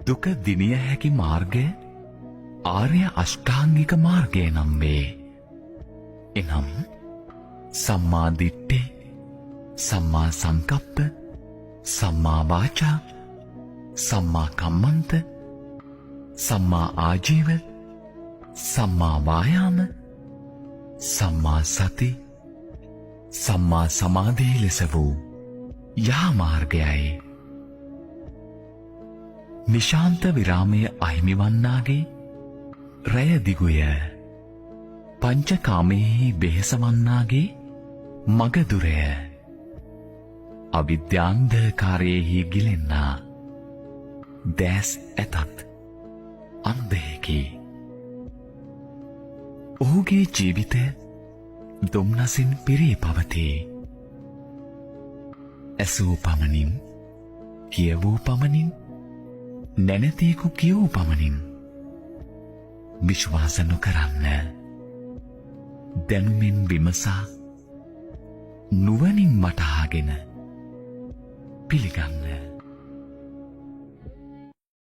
දුක දිනිය හැකි මාර්ගය ආර්ය අෂ්ටාංගික මාර්ගය නම් වේ. එනම් සම්මා දිට්ඨි, සම්මා සංකප්ප, සම්මා වාචා, සම්මා කම්මන්ත, සම්මා ආජීව, සම්මා වායාම, සම්මා සති, සම්මා සමාධි ලෙස වූ යහ මාර්ගයයි. නිශාන්ත විරාමය අහිමි වන්නාගේ රැය දිගුය. පංචකාමයෙහි වෙහෙස වන්නාගේ මග දුරය. අවිද්‍යාන්ධකාරයෙහි ගිලෙන්නා දෑස් ඇතත් අන්ධයෙකි. ඔහුගේ ජීවිතය දොම්නසින් පිරී පවතී. ඇසූ පමණින්, කියවූ පමණින්, නැනතියෙකු කියවූ පමණින් විශ්වාස නොකරන්න. දැනුමින් විමසා නුවණින් වටහාගෙන පිළිගන්න.